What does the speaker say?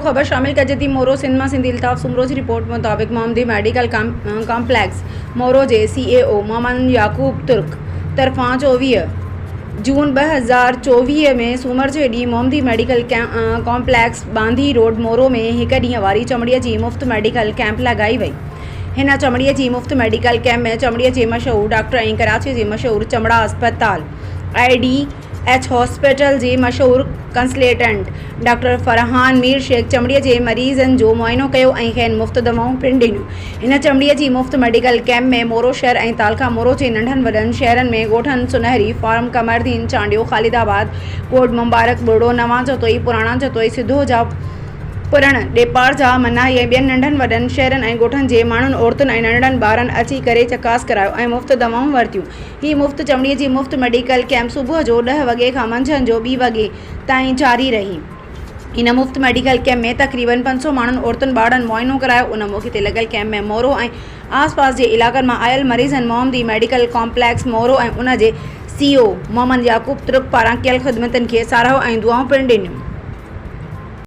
خبر شامل ڪجي ٿي مورو سنڌ مان سنڌي الطاف سومرو جي رپورٽ مطابق محمدي ميڊيڪل ڪامپليڪس مورو جي سي اي او محمد يعقوب ترڪ طرفان 24 جون 2024 ۾ سومر جي ڏينهن محمدي medical complex Bandhi road Moro ۾ هڪ ڏينهن واري چمڙي جي مفت ميڊيڪل ڪئمپ لڳائي وئي. هن چمڙي جي مفت ميڊيڪل ڪئمپ ۾ چمڙي جي مشهور ڊاڪٽر ۽ ڪراچي جي مشهور چمڙا اسپتال I D H hospital جي مشهور ڪنسلٽنٽ ڊاڪٽر فرحان مير شيخ چمڙي جي مريضن جو معائنو ڪيو ۽ کين مفت دوائون پڻ ڏنيون. هن چمڙي جي مفت ميڊيڪل ڪئمپ ۾ مورو شهر ۽ تعلقه مورو جي ننڍن وڏن شهرن ۾ ڳوٺن سنهري فارم، قمردين چانڊيو، خالد آباد، ڪوٽ مبارڪ، ٻرڙو، نوان جتوئي، پراڻا جتوئي، سڌو جا پرڻ، ڏيپارجا، مناهي ۽ ٻين ننڍن وڏن شهرن ۽ ڳوٺن جي ماڻهن، عورتن ۽ ننڍڙن ٻارن اچي ڪري چڪاس ڪرايو ۽ مفت دوائون ورتيون. هي مفت چمڙي جي مفت ميڊيڪل ڪئمپ صبح جو ڏهه وڳي کان منجهند جو ٻي وڳي تائين جاري رهي. هن مفت ميڊيڪل ڪئمپ ۾ تقريبن 500 ماڻهن عورتن ٻارڙن معائنو ڪرايو. ان موقعي تي لڳل ڪئمپ ۾ مورو ۽ آس پاس جي علائقن مان آيل مريضن محمدي ميڊيڪل ڪامپليڪس مورو ۽ ان جي سي او محمد يعقوب ترڪ پاران ڪيل خدمتن کي ساراهيو ۽ دعائون پڻ ڏنيون.